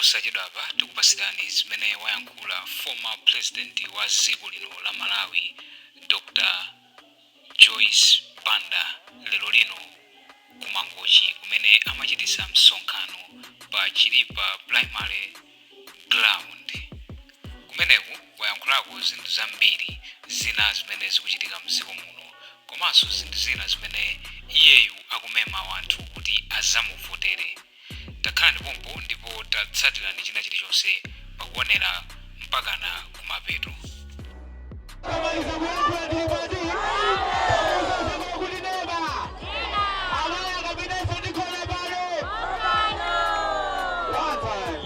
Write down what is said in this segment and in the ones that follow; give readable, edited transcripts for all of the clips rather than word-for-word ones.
Posachedwapa tikupasirani zimene wayankhula former president wa dziko lino la Malawi, Dr Joyce Banda, lero lino ku Mangochi kumene amachititsa msonkhano pa Chilipa Primary Ground. Kumeneku wayankhulako zinthu zambiri zina zimene zikuchitika mdziko muno komanso zinthu zina zimene iyeyu akumema wanthu kuti azamuvotere. Takhalani pompo ndipo tatsatirani china chilichonse pakuonera mpakana kumapeto. Kamaliza kuyankhula ndili pati kuti neba amene akapitenso ndikhona pano. One time.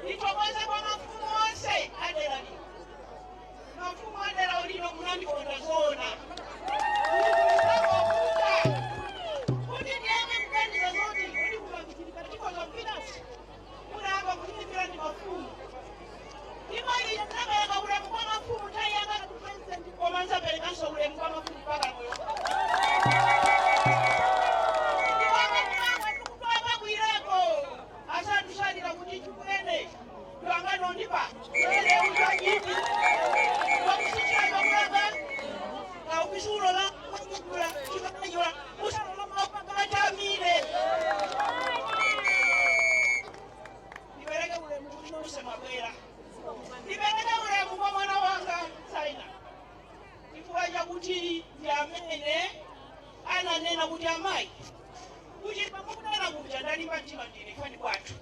Ndithokoze kwa mafumu onse adera lino. Mafumu adera lino, munandikonda zona kuti ndiyeme kuganiza zoti kuti kumakuchilipatikoza mpinasi munayamba kutipira ndi mafumu. Ndipo ine ndinapereka ulemu kwa mafumu nthawi yanga ngati president, koma ndidzaperekanso ulemu kwa mafumu mpaka moyo. Ndikutopa kwireko asatusalira kuti chikwene twanganondipa leuzajipi wakusichira kaukisulola chikanyula usalolamaupakatamire. Ndipereke ulemu kuti nonse mwabwera. Ndipereke ulemu kwa mwana wanga Saina, chifukwa chakuti ndi amene ananena kuti, "Amayi, kuti pamukudana kuja ndalimba mtima ndine fani kwathu."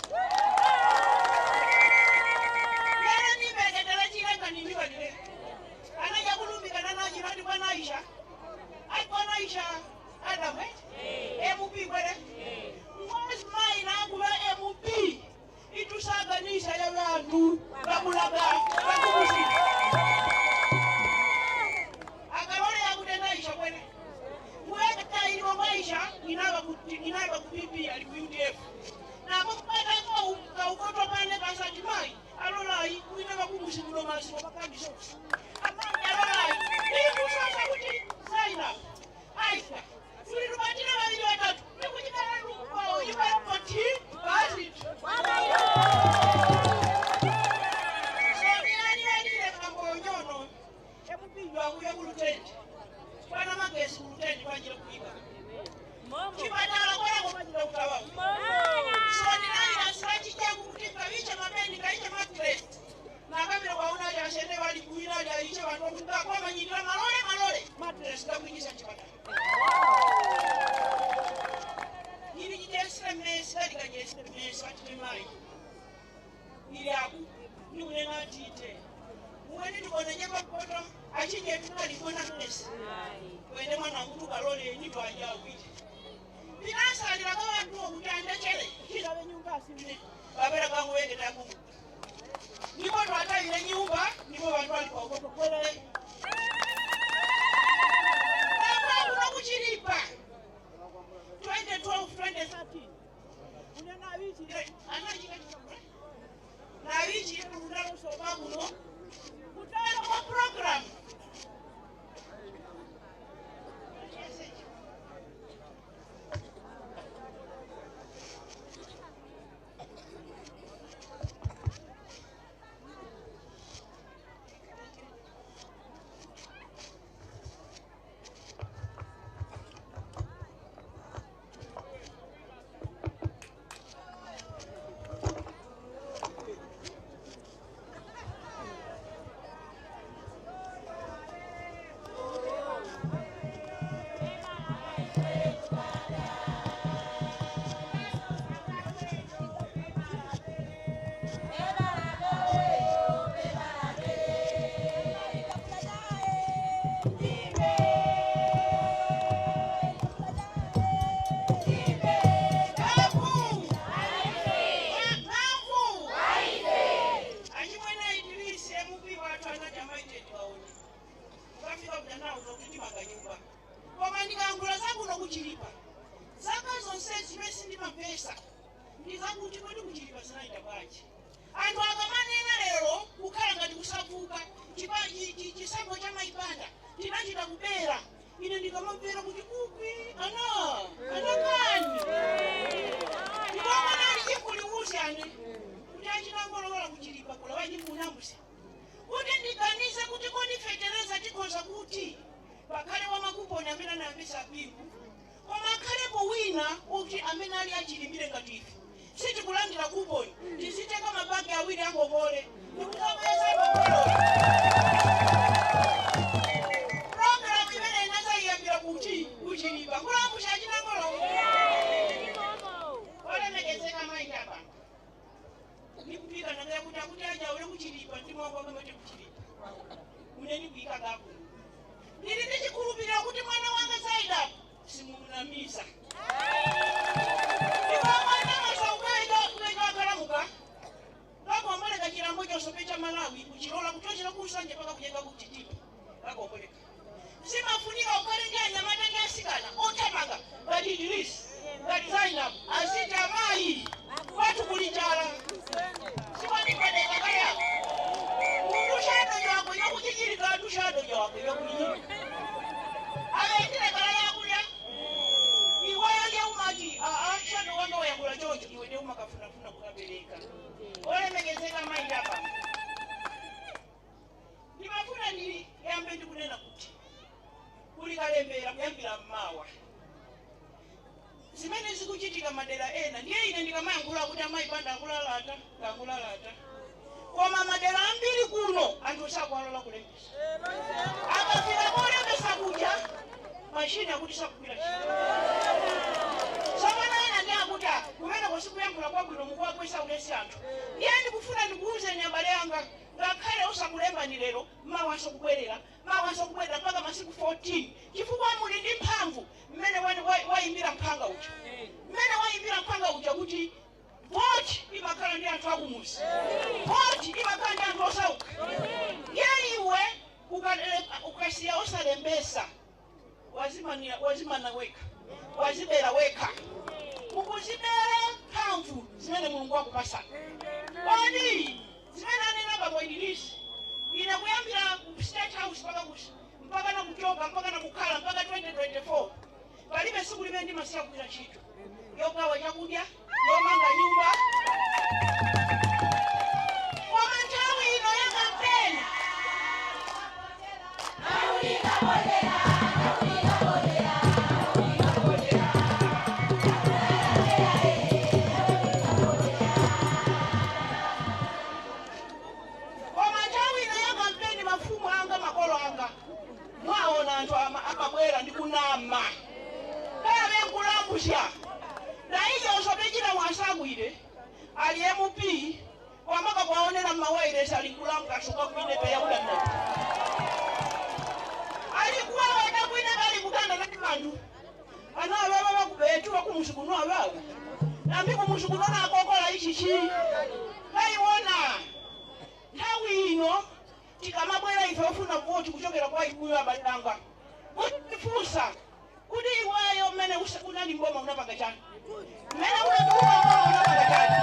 Lero ndipeketera chilengani ndipadire anaja kulumbikana nachirati kwanaisha akwanaisha Adamu MP kwene ngozi mayi nakuva MP itusaganisha ya vantu vakulaga vakumusika akalole yakutendaisha kwene mwekailiwa maisha inava kuti inava ku PP ali ku UDF nako kubata kaukotokane kasati mai alolai kuine vakumusimulo masiko pakandisosi amai alolai ikusosa kuti saina aisa tuli tubatile vavili vatatu ikuchikalalukwao ivaepoti basi. So ndinalilile kambonyono emupijwa kuya kulutende kwana magesi kulutende kwajira kuiba chipatala kwanako kwajira kutawapo. So ndinalira sirachichangu kuti kaviche mabeni kaiche matres nakavira kwauna lyashene vali kuina lyaiche vantu vakuti malole malole matres ndakuichisa chipatala ili chitesire mesi kalikanyesire mesi atite mai ili aku ndikunena tite umweni tikonenye papoto achinje tunalikona mesi kwene mwana wangu tukalole nitwajawile ndinasalira kwa vantu kuti andechere chilave nyumba asimne vapera kangu vengetaku ndipo twatayile nyumba ndipo vantu vali paukotokwele kuno kuchilipa 2012 2013 unena avichile navichile kundalosopa kuno kutala kwa program. Madalitso Bingu, koma akhalepo wina kuti amene ali achilimire ngati ife sitikulandira kuponi, tizitenga mabagi awiri angokole ndikukabweza ngongole. Programu imene inazayiyambira kuti kuchilipa kulambusha chinangolo. Olemekezeka maindaba, nikupika nangaya kuti akuti aja ule kuchilipa ndimwakwakemete kuchilipa uneni kuyika kako. Ndili ndichikhulupirira kuti mwana wanga Zainabu simumunamisa. Ndipo mwana masaukaita kukaikakalamuka kakomboleka chilambo chosope cha Malawi kuchilola kuchochera kusanje paka kujenga kuchitipa kakomboleka. Zimafunika ukhale ndi anyamata ndi asikana othamanga ngati Idris, ngati Zainabu, aziti amayi kwathu kuli njala sikwanipadeka kaya mutushado jako yokuchichirika tushado jako yokuchichirika avetire kala yakulya iweyo lyaumati aa shado wanga wayakula chocho iwe ndeumakafuna kukabereka. Olemekezeka maindapa, ndimafuna ndili yambe ndikunena kuti kulikalembera kuyambira mmawa zimene zikuchitika madera ena. Ndiye ine ndikamayankhula kuti amayi panda akulalata ngakulalata, koma madera ambiri kuno anthu sakuwalola kulembesa. Akafika kolembesa kuja mashini akuti sakugwira ntchito. Tsopano ena ndi akuti kumene kusikuyankhula kwabwino mukuwakwesa ulesi anthu. Ndiye ndikufuna ndikuwuzeni abale anga, ngakhale usakulembani lero, mawanso kubwerera, mawanso kubwerera mpaka masiku 14, chifukwa muli ndi mphamvu mmene wayimbira mphanga uja, mmene wayimbira mphanga uja kuti voti imakhala ndi anthu akumuzi, voti imakhala ndi anthu osauka. Ndiye iwe ukasiya osalembesa wazimana wekha, wazibera wekha, mukuzibera mphamvu zimene Mulungu wakupasani. Kodi zimene anena bambo Idrisi, ine kuyambira ku State House mpaka na kuchoka mpaka na kukhala mpaka 2024 palibe siku limene ndimasiya kugwira ntchito yogawa chakudya, yomanga nyumba. Koma nthawi ino ya kampeni koma nthawi ino ya kampeni, mafumu anga, makolo anga, mwaona anthu amabwera ndi kunama kale nkulambusha ndaijonso pechita mwasagwire ali MP kwamaka kwaonera mmawairesi ali nkulambuka asuka kuinepe yakudanna alikuwa wenda kuine kali kutanda nati bantu ana avava vakubetuwa kumusi kuno avava nambi kumusi kuno nakokola ichichi kaiwona. Nthawi ino tikamabwera ife ofuna voti kuchokera kwa ibuyo, abale anga, mutifunsa kuti iweyo mmene unali mboma unapanga chani, mmene unatuluka mboma unapanga chani?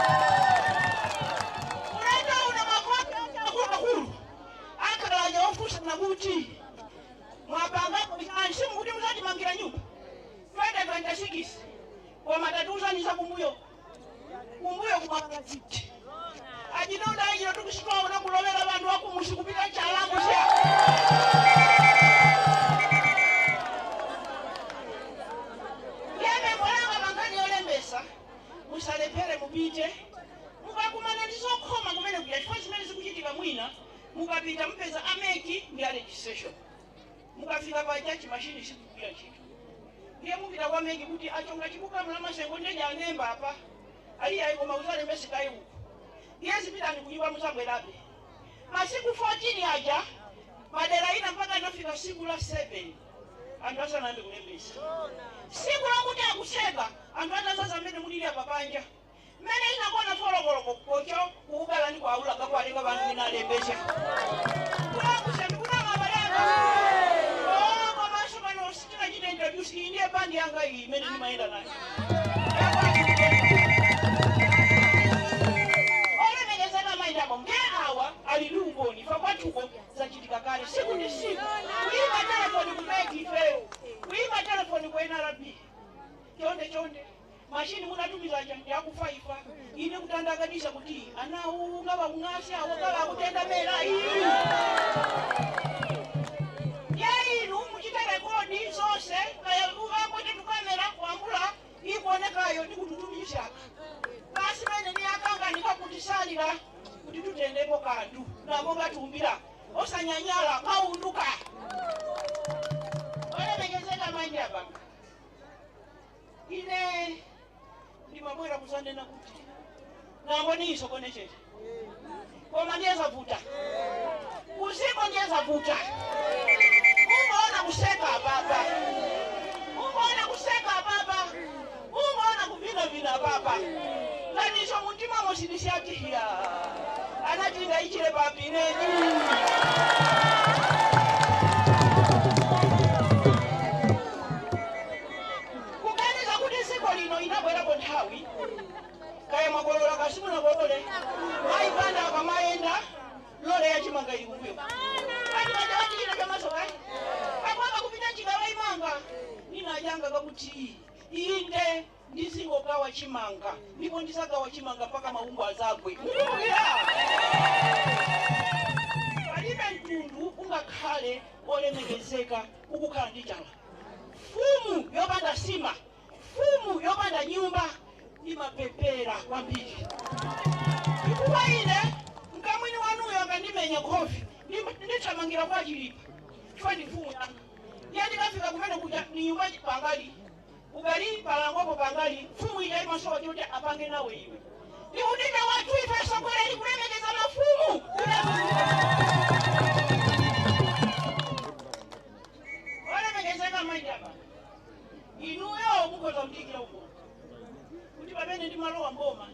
Unaita una makoti akuluakulu akhalaja ofunsana kuti mwapangapo chani, simukuti muzatimangira nyumba 2026, koma tatiuzani kumbuyo kumbuyo kumapanga ziti achinoda ichino tikusitwaona kulovera vantu vakumusi kupita chalango sha. Yeme mwalanga mangani yolembesa, musalephere, mupite. Mukakumana ndi zokhoma kumene kuya chifukwa zimene zikuchitika mwina mukapita mupeza a MEC ndi a registration, mukafika paja chimashini sikugwira ntchito. Ndiye mupita kwa MEC kuti achonga chibukamu la masengo ndeja anemba apa ali ayi, koma uzalembesekayi uko. Ndiye zipitani kunyumba, muzabwerabe masiku 14 aja. Madera ina mpaka inafika siku la 7 anthu asanayambe kulembesa. Siku lakuti akuseka anthu atazaza mmene mulili apa panja mmene inakona folokoloko kocho kuukalani kwaula kakwalenga vantu minalembesha kulakusha ndikuna mabalanga komanso pano sitinachita introduce. Iyi ndiye bandi yanga iyi imene ndimayenda nayo. Olemekezeka maindabo, nge awa ali ndi umboni fa kwathuko zachitika kale siku ndi siku kuyimba telefoni ku MEC, ifeyo kuyimba telefoni ku NRB, chonde chonde mashini munatumizaja ndiakufa ifa. Ine kutandakanisa kuti anawu ngava kung'asi awo ngava akutendamera iyi ye inu muchite record zonse kaya. Ndiyakayo ndikututumishaka basi mene niyakanga ndikakutisalira kuti tutendeko kantu namo ngatumbira osanyanyala kaunduka olemekezeka manji apa ine ndimabwera kuzanena kuti nambo niisokonechete koma ndiyezavuta uziko ndiyezavuta ungoona kuseka baba ungoona kuseka baba ungoona kuvinavina baba naniso muntima mosidisiatihiya anatinga ichile papineni kuganiza kuti ziko lino inabwerako nthawi kaya mwakolola kasimunakolole maipanda akamayenda lole yachimanga ili kumbuyo ati vajawatichita chamasoka akwamba kupita chikawa imanga ninajanga kakuti inde ndizingogawa chimanga ndipo ndisagawa chimanga mpaka maungu azagwe mukumbukira palibe mtundu ungakhale olemekezeka ukukhala ndi chala fumu yopanda sima fumu yopanda nyumba imapepera kwambiri ikuwa ine mkamwini wanuyo akandimenya khofi ndithamangira kwa chilipa chifukwa ndi mfumu yanga iye ndikafika kumene kuja ni nyumba pangali ugali palangopo pangali mfumu ija imasowa choti apange nawe iwe ndikudinda wathu ife sokwereri kulemekeza mafumu olemekezeka manjapa inuyo mukhoza kudikira uko kuti pamene ndimalowa mboma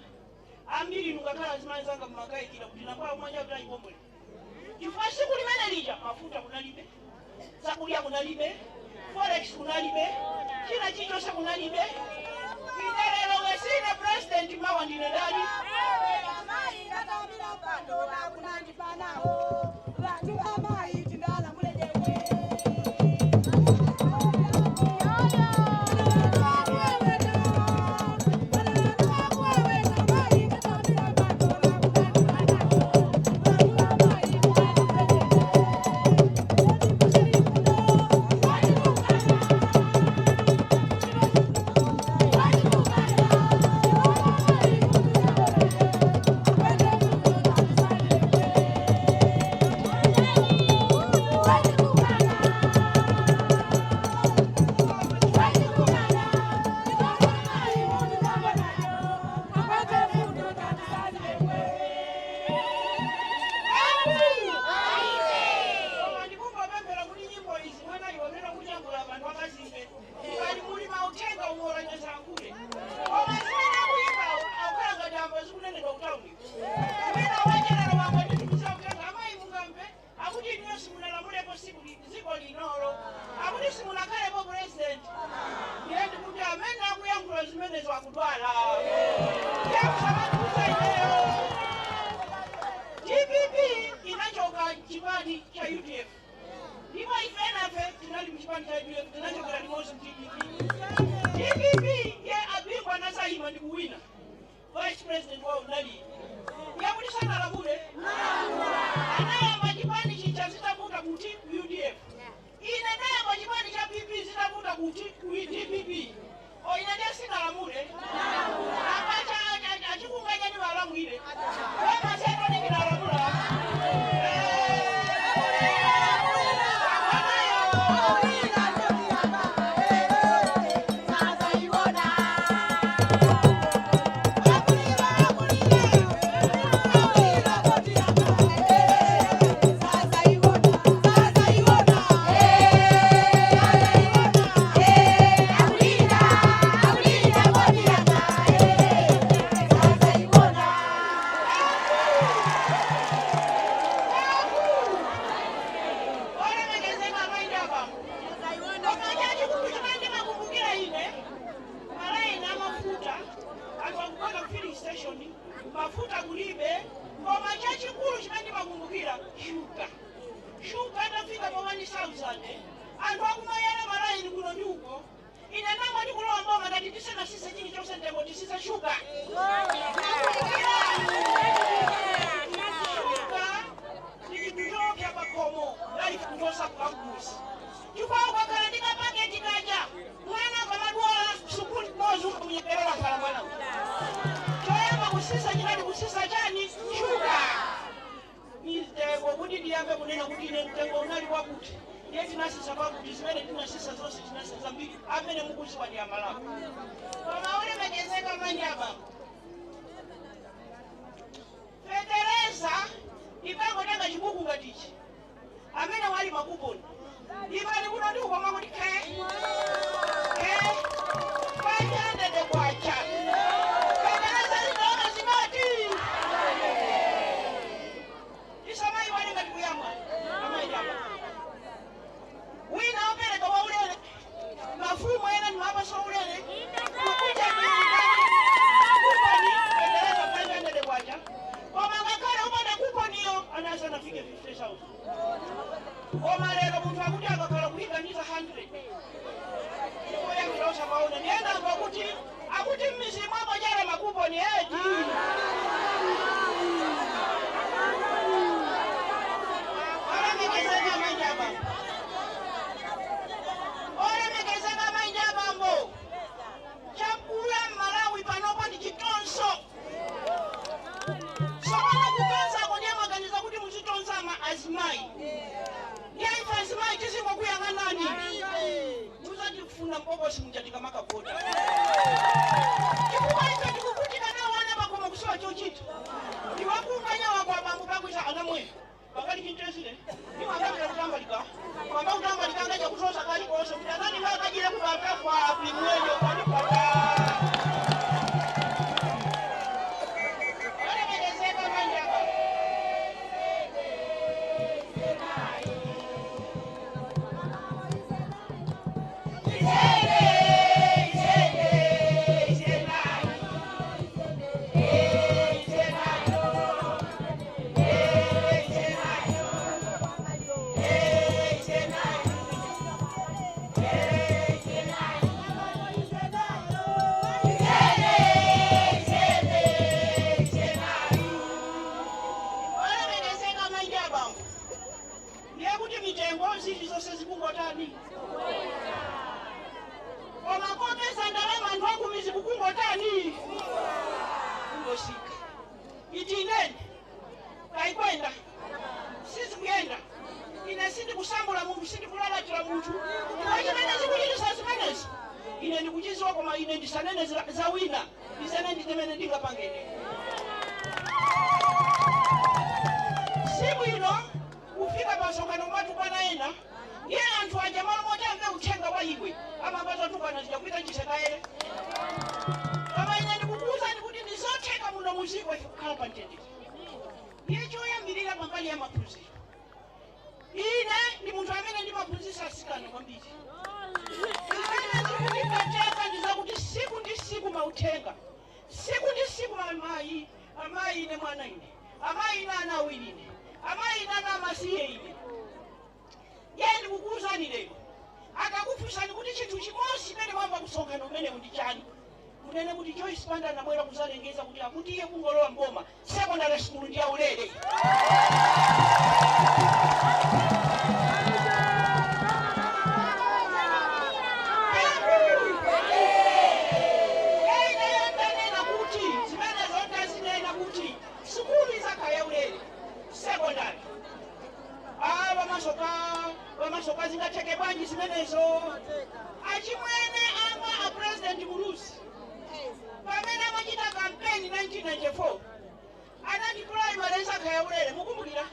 ambiri nukakhala zimayi zanga mumakayikira kuti nakwawo mwanja kuti achipombole chifukwa siku limene lija mafuta kunalibe zakudya kunalibe forex kunalibe china chilichonse kunalibe ine lero wesine president mawa ndine ndani ndikungopemphera kuti nyimbo izi mwana iwonera kuchangula vanhu vakazimbe kani muli mautenga umoranyesa akule koma zimene akuyimbawo akukhala ngati ambo zikunenedwa kutauni kumene awacherero wako nditumiza kutenga amayi mungamve akuti inuyo simunalamulepo ziko linolo akuti simunakhalepo president ndiye ndikuti amene akuyankhula zimenezo akudwala yakusamatuza ineyo DPP inachoka chipani cha UDF ndipo ife nafe tinali mchipani cha UDF tinachokera limodzi DPP DPP ye abingwa anasayima ndi kuwina vice president wawo nali yakuti sanalamule anayamba chipani chija zitavuta kuti UDF ine nayamba chipani cha PP zitavuta kuti DPP o ine ndiye sinalamule apacha achikunganyani valamwire wemasetonikilalamula Mafuta kulibe koma chachikulu chimene ndimakumbukira shuga shuga atafika pa 1000 anthu akumayala malaini kuno ndi uko ine nango ndikulowa mboma ndati tisanasise chilichonse ndemo tisise shuga shuga ndi chinthu choopsa pakhomo lali kuchosa kukakusi chifukwa ukakhala ndi kapaketi kaja mwana akamadwala sukulu mozi ukamunyekerera khala ndiyambe kunena kuti ine mtengo unali wakuti, ndiye tinasisa pakuti, zimene tinasisa zonse tinasisa zambiri, amene mukuziwa ndi Amalawi. Koma olemekezeka manyaba, fetereza ikangotenga chibuku ngatichi, amene wali makuponi ipani kuno ndi ukoma kuti khe khe 500 kwacha. Fetereza linaona zingati isamayi wali ngati kuyamwa amayiyamba wina opereka waulere, mafumu ena ni mapaso ulere kukuja kuponi fetereza 500 kwacha, koma ngakhale upanda kuponiyo anasa nafike 50,000. Koma lero munthu akuti akakhala kuyiganiza 100 ikoyambira osamaona ndiyenamba kuti akuti m'mizimu apochera makuponi eti. Olemekezeka manjaba, olemekezeka manjabambo, chakula m'Malawi panopa ndi chitonso. Sopano kutonzako ndiye maganiza kuti muzitonza ama azimayi, ndiye ife azimayi tizingokuyang'anani, muzatifuna mbokosi mujatika makavota, chifukwa ife tikuvutika nawo ana pakoma kusowa chochita. Ndiwakumanya wako abambo pakuisa anamwe pakali chintezile iwangapita kutambalika kwamba kutambalika ngaja kutosa kalikonse kuti anani ngakajire kupata kwapi mwenye kwalipata. Olemekezeka manjaba, olemekezeka manjaba, ndiye kuti mitengo zili zonse zikungotani, koma kopeza ndalama anthu akumizi kukungotani kungosika. Iti inene kaikwenda sizikuyenda, ine sindikusambula munthu, sindikulalatira munthu, koma chimene zikuchitisa zimenezi ine ndikuchiziwa, koma ine ndisanene za wina, ndisene ndimene ndingapangene. Sibwino kufika pasongano mwatukwana ena, ndiye anthu aja malo moti amve uthenga wa iwe amapata tukwana zija kuita chisekaere. Koma ine ndikukuwuzani kuti ndizotheka muno muziko ife kukhala pa mtendere. Ndiye choyambirira pambali ya maphunziro, ine ndi munthu amene ndimaphunzitsa asikana kwambiri. Zimene zikundipateka ndi zakuti siku ndi siku mauthenga, siku ndi siku amayi, amayi ine mwana ine, amayi ine ana awiri ine, amayi ine ana amasiye ine. Ye ndikukuwuzani lero, akakufunsani kuti chinthu chimodzi chimene mwamva kusonkhano umenewu ndi chani, munene kuti Joyce Banda anabwera kuzalengeza kuti akuti iye kungolowa mboma secondary school ndi yaulere. Ineyo ndanena kuti zimenezo ndazinena kuti sukulu izakhala yaulere secondary. Ah, vamasoka vamasoka, zingatheke bwanji zimenezo? Achimwene anga a President Muluzi pamene amachita kampeni 1994 anati primary izakhala yaulere, mukumbukira?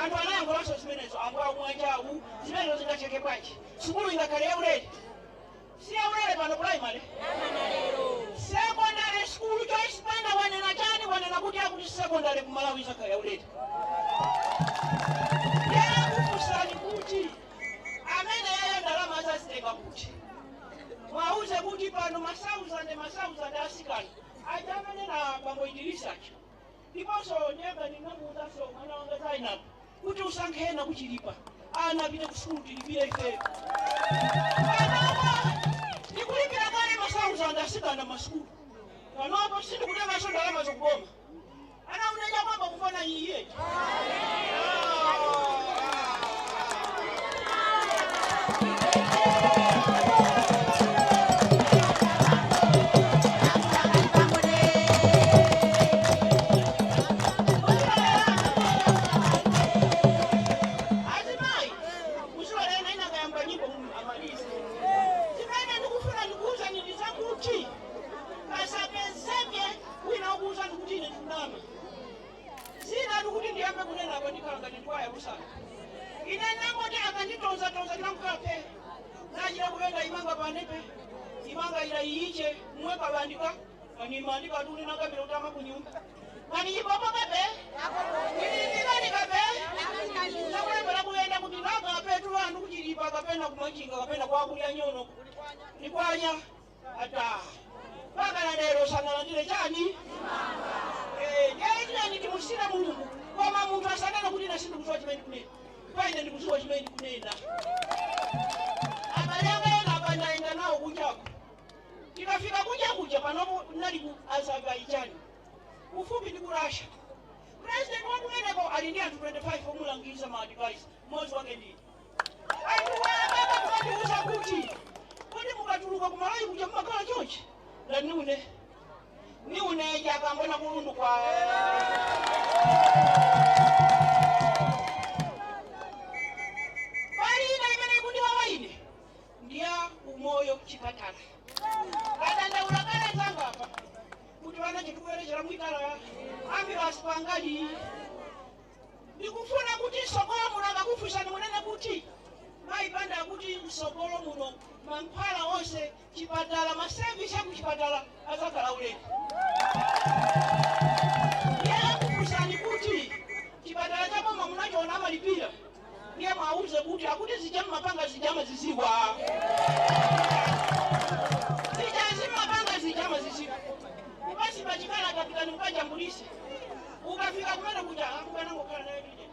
Anthu anayankhulanso zimenezo ambu amwanjawu, zimenezo zingatheke bwanji, sukulu ingakhale yaulere? Si yaulere pano primary, secondary school. Joyce Banda wanena chani? Wanena kuti akuti secondary kumalawi izakhala yaulere. Yakufunsani kuti amene yayo ndalama azazitenga kuti, mwauze kuti pano masauzande masauzande asikana aja amene na bambo Idirisacho, ndiponso nyemba ndinamuuzaso mwana wanga Zainab kuti usankhena kuchilipa ana apite ku sukulu, tilipire ifeyo. Panopa ndikulipira kale masauzande asikana masukulu, panopo sindikutenganso ndalama zokuboma. Ana uneja kwamba kufana iye. ndikunena apa ndikhala ngati ndikwaya lusaka. Ine nangoti akanditonzatonza ndinamukhala nachira kupenda imanga panepe imanga ila iiche mwe pabandika animandika tuli nakapita kutama kunyumba kanichipopo kape ilipikani kape nakulembera kuyenda kuti nakapetu vantu kuchilipa kapena kumachinga kapena kwakulya nyono nikwanya ata pakana lero sanalandire chani ndiyaitirani timusire Mulungu koma munthu asanene kuti ine sindikudziwa chimene ndikunena paine ndikudziwa chimene ndikunena. Abale anga ena apa ndayenda nawo kunjako tikafika kunja kuja panopo nali ku Azerbaijan kufupi ndi ku Russia. President wakumeneko ali ndi anthu 25 omulangiza ma advice mmodzi wake ndine. Anthu wababa kumandiuza kuti kodi mukatuluka kumalawi kuja mumakhala chonchi ndati niune niune jakambona kulundu kwa pali ina imene ikundiwawa ine ndiya umoyo chipatala. Kadandaula kale nzanga apa kuti vana chitukuwerechera mwikala ambulance pangali ndikufuna kuti msogolo muno akakufunsani munene kuti mayi Banda akuti msogolo muno mankhwala onse chipatala masevisi akuchipatala azakhala ulere. Ndiye akufunsani kuti chipatala cha boma munachiona amalipira ndiye mwauze kuti akuti zija mmapanga zijama ziziwa zijazimapanga zijama ziziwa kupasi pachikala akapitani mukajambulise ukafika kumene kuja akukanangokhala naye tije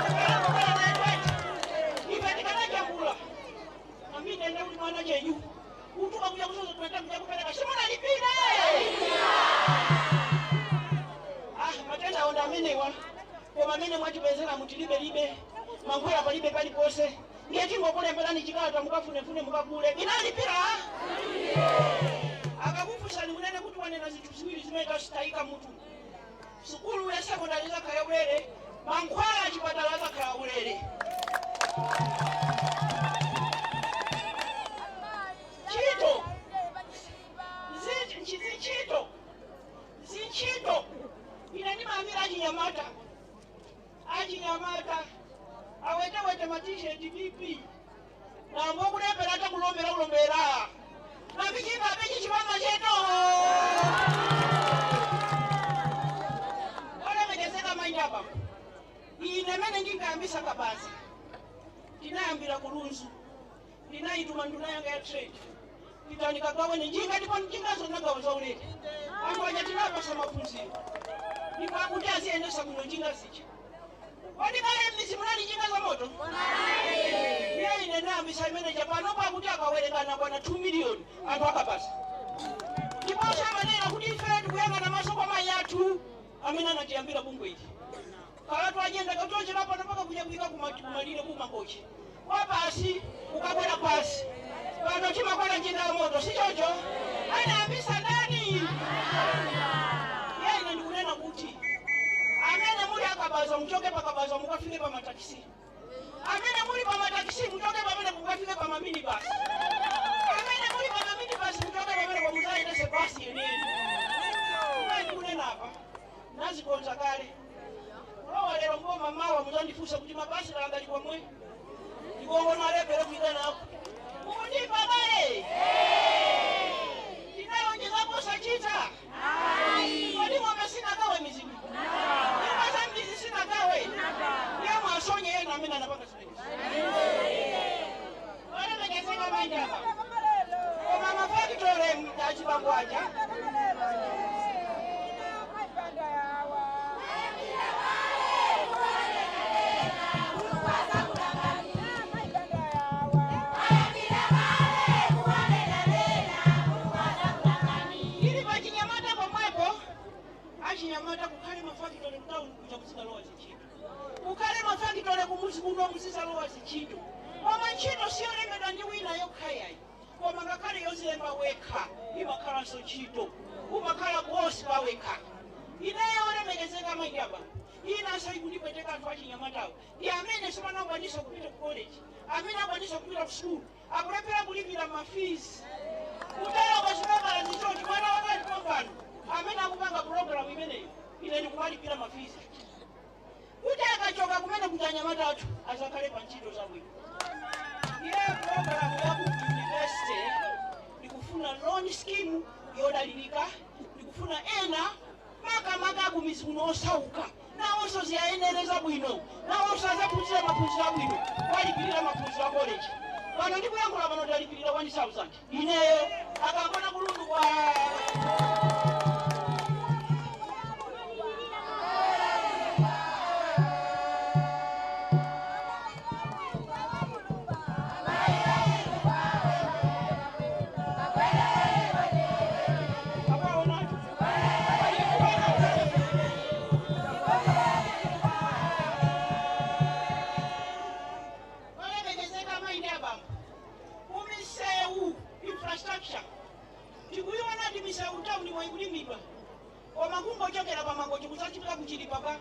kanangokhala naye twete ife tikanajambula amine ende kuti mwana chenyu kutuka kuja kusoza twete kuja kupereka simunalipire. Ah, matenda awo amenewa koma amene mwatipezera mutilibe mankhwala palibe paliponse ndiye tingokulemberani chikalata mukafunefune mukagule inalipira. Akakufunsani munene kuti wanena zinthu ziwiri zimene tasitayika mutu sukulu ya sekondari izakhala ulere mankhwala achipatala azakhala ulere. Ntchito zintchito zintchito ine ndimayambira achinyamata achinyamata awetewete matisheti BP nambo kulembera takulombera kulombera napichipa pichi chipanga cheto olemekezeka mainyapa ine mene ndingayambisa kabaza ndinayambira kulunzu ndinayituma nduna yanga ya trade itanikagaweni njinga ndipo njingazo nagawo zaulere anthu aja tinapasa maphunziro ndipo akuti aziyendesa bwino njinga zija. Kodi kale m'mizi munali njinga za moto? Ndiye ine ndayambisa imeneja pano pakuti akawerekana kwana 2 miliyoni anthu akapasa. Ndiponso amanena kuti ife tikuyang'ana maso kwa mayi athu amene anatiyambira bungwe ili. Kalatu ajenda katochera pano paka kuja kuyika kumalire kumangochi wapasi ukakwera pasi pano timakwera njinga ya moto si chocho? Anayambisa ndani? Ndiye ine ndikunena kuti amene muli akabaza muchoke pakabaza mukafike pa matakisi amene muli pa matakisi muchoke pamene mukafike pa maminibasi amene muli pa maminibasi muchoke pamene pamuzayendese basi yeniyeni. Kumene ndikunena apa nazikonza kale kulowa lero mboma mawa muzandifunsa kuti mabasi langali kwamwe ndikuongona alepere kuita nako mukundipa kale ndinalonjezapo sachita kodi ng'ombe sinagawe mizimu nyumba za mbizi sinagawe ndiye mwasonye yena amene anapanga zimenezi olemekezeka mainyapa koma mafakitore achibambo aja ili pachinyamata pomwepo achinyamata kukhale mafakitore kutauni kuja muzikalowa zintchito kukhale mafakitore kumuzi kuno muzizalowa zintchito koma ntchito siyolembedwa ndi wina yokhayayi koma ngakhale yozilemba wekha imakhalanso ntchito umakhala bosi pawekha. Ineyo olemekezeka mainyapa inanso ikundipweteka anthu achinyamatawo ndi amene simanakwanisa kupita ku college amene akwanisa kupita ku sukulu akulephera kulipira mafees kutero kwazipepala zichoti mwana wakali pompano amene akupanga pulogalamu imeneyo Ine ndikumalipira mafizi kuti akachoka kumene kuti anyamata athu azakhale pa ntchito zabwino. Iye programu ya ku university ndikufuna loan scheme yodalirika, ndikufuna ena makamaka akumizi kuno osauka nawonso ziyayenereza bwino, nawonso azaphunzira maphunziro abwino, walipirira maphunziro a college. Pano ndikuyankhula pano ndalipirira 1000 ineyo akangona kulundu kwa infrastructure tikuiona ndi misewu tauni mwayikulimidwa koma kungochokera pamangochi kusachipika kuchilipa pa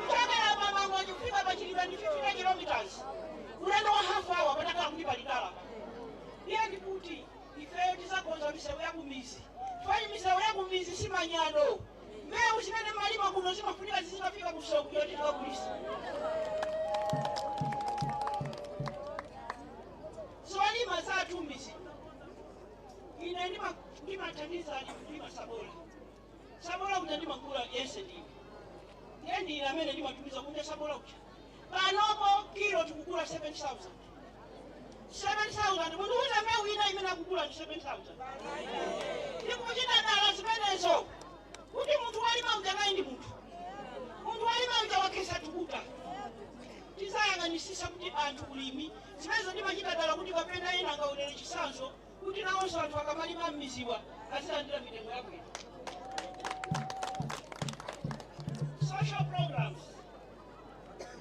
kuchokera pamangochi kufika pachilipa ndi 50 kilometers ulendo wa half hour patakhala kuti palitala. Iye ndikuti ifeyo tizakonza misewu ya kumizi fani misewu ya kumizi simanyado mbewu zimene malima kuno zimafunika zizikafika kusewu kuti tikagulisa. Zolima zathu mizi ine ndimathandiza ndima sabola sabola kuja ndimagula yense ndine ndiye ndine amene ndimatumiza kunja sabola kuja panopo kilo tikugula 7,000 7,000 munthu uza mbewu ina imene akugula ndi 7,000. Ndikuchita dala zimenezo kuti munthu walima uja nayi ndi munthu walima uja wakhesa tukuta. Tizayang'anisisa kuti anthu ulimi zimenezo ndimachita dala kuti kapena ena angaonere chisanzo kuti nawonso anthu akamalima m'miziwa azilandira mitengo yabwino. Social programs,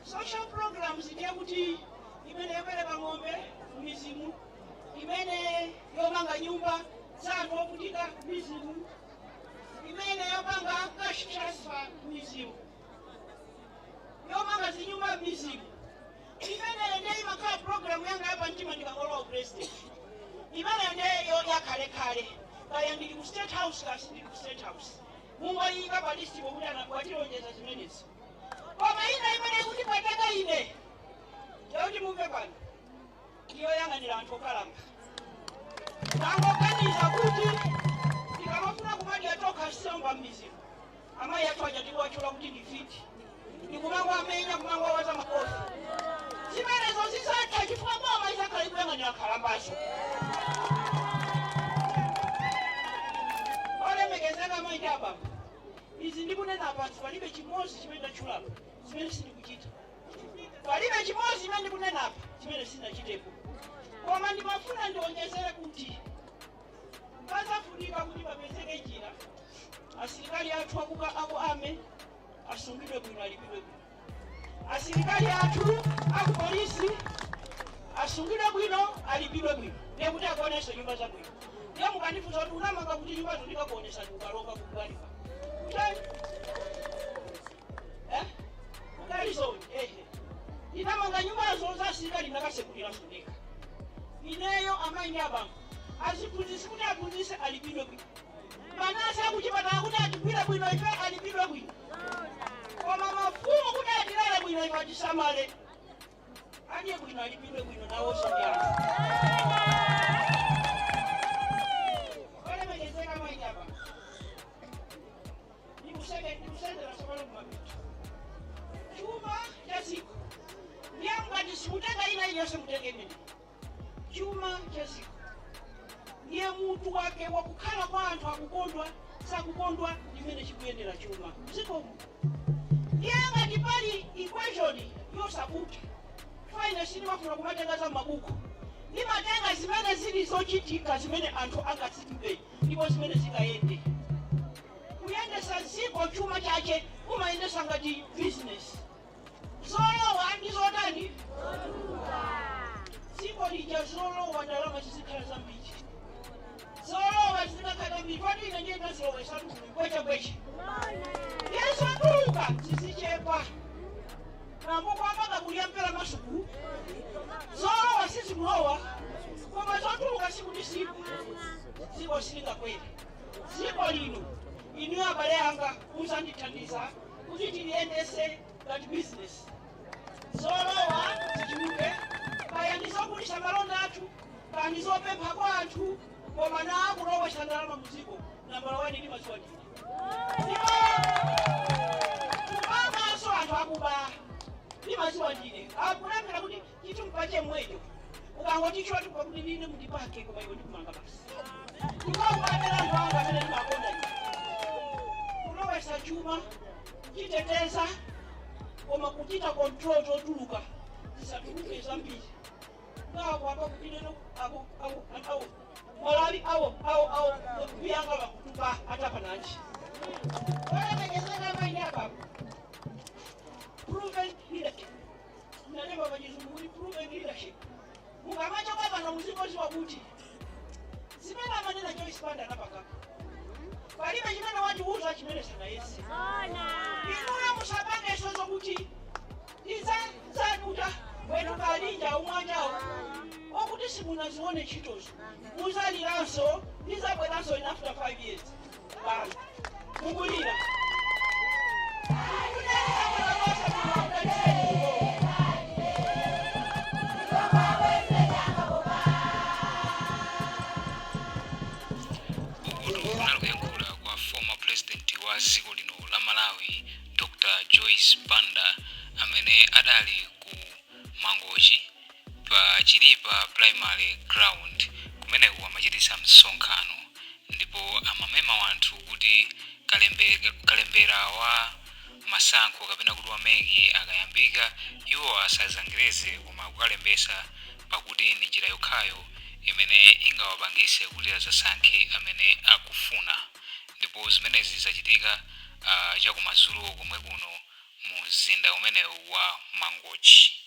social programs ndiye kuti imene yopereka ng'ombe m'mizimu, imene yomanga nyumba za anthu ovutika m'mizimu, imene yopanga cash transfer m'mizimu, yomanga zinyumba m'mizimu. Imeneyo ndiye imakhala programu yanga yapamtima ndikangolowa president. Imeneyo ndiye yakhalekale kaya ndili ku State House kasi ndili ku State House mungoyika pa listi pokuti watilonjeza zimenezi. Koma ina imene ikutipweteka ine yakuti mumve pano ndiyoyang'anira anthu okalamba. Tangoganiza kuti tikamafuna kumadya tokha somba m'mizimu amayi athu aja tikuwatchula kuti ndi fiti ndikumango amenya kumango awaza makofi. Zimenezo zizatha chifukwa boma izakhala ikuyang'anira nkhalambazo. Olemekezeka mayi abambo, izi ndikunena panthu palibe chimodzi chimene ndatchulapo zimene sindikuchita, palibe chimodzi chimene ndikunenapa chimene sindinachitepo. Koma ndimafuna ndionjezere kuti pazafunika kuti papezeke njira asilikali athu aku ame asungidwe bwino, alipidwe bwino. Asilikali athu aku polisi asungidwe bwino, alipidwe bwino, ndiye kuti akuonenso nyumba zabwino. Ndiye mukandifunsa kuti unamanga kuti nyumbazo ndikakuonesa ndikukalonga kugwalipa kutani kugalizoni ehe ndinamanga nyumbazo za asilikali ndakasekuliraso ndekha ineyo. Amayi ndi abambo aziphunzitsi kuti aphunzitse alipidwe bwino, manasi akuchipatala kuti atigwire bwino ife alipidwe bwino, koma mafumu kuti atilale bwino ife atisamale adye bwino alipidwe bwino nawonso ndi anthu. Olemekezeka mayi abambo, ndikusendera tsopano kumapita chuma cha dziko. Ndiye mukati simutenga ina iliyonse mutenge imene chuma cha dziko ndiye mutu wake wakukhala kwa anthu akukondwa sakukondwa ndimene chikuyendera chuma mdzikomo. Ndiye ngati pali equation yosakuta faine sindimafuna kumatenga za mabuku, ndimatenga zimene zili zochitika zimene anthu angazimve ndipo zimene zingayende. Kuyendesa dziko chuma chache kumayendesa ngati business, zolowa ndi zotani dziko lija zolowa ndalama zizikhala zambiri, zolowa zizikakhala zambiri pati ine ndiye ndazilowesatu bwechebweche yezotuluka zizichepa nambo kwambaka kulya mpera masuku zolowa sizikulowa koma zotuluka sikuti siku dziko silingakwere. Dziko lino Inuyo abale anga muzandithandiza kuti tiliyendese ngati business, zolowa zichuluke, kaya ndizogulisa malonda athu, kaya ndizopempha kwa anthu, koma na kulowesa ndalama muziko nambala 1 ndi mazuwa ndine. Ndipo kupanganso anthu akuba ndi mazuwa ndine akulemera kuti chitumpa mwecho ukangotichwa kuti ine mundipake, koma iwe ndikumanga basi. Ndikakubatera anthu anga amene ndimakonda ine kulowesa chuma, kuchiteteza, koma kuchita control chotuluka zisatuluke zambiri. Ngako apa kutineno ako ako awo malawi awo awo awo kuyanga vakutupa atapananji. Olemekezeka maini apapo, proven leadership. Mnalemba pachizungu kuti proven leadership. Mukamachoka pano muzingoziwa kuti zimene amanena Joyce Banda anapangapa, palibe chimene wachiuza chimene sanayese. Inuyo musapangeso zokuti izazaduta wetu kalinja umwanyawo okuti simunazione ntchitozo, muzaliranso, lizabweranso in after 5 years pano mukulira. Kunena bwino konse. Ukutu kunali kuyankhula kwa former president wa dziko lino la Malawi, Dr Joyce Banda, amene adali ku Mangochi pa Chilipa Primary Ground. Kumeneku amachititsa msonkhano ndipo amamema wanthu kuti kalembera wa masankho kapena kuti wa MEC akayambika, iwo asazangereze koma kukalembesa, pakuti ndi njira yokhayo imene ingawapangise kuti azasankhe amene akufuna. Ndipo zimenezi zachitika chakumadzulo komwe kuno mu mzinda umenewu wa Mangochi.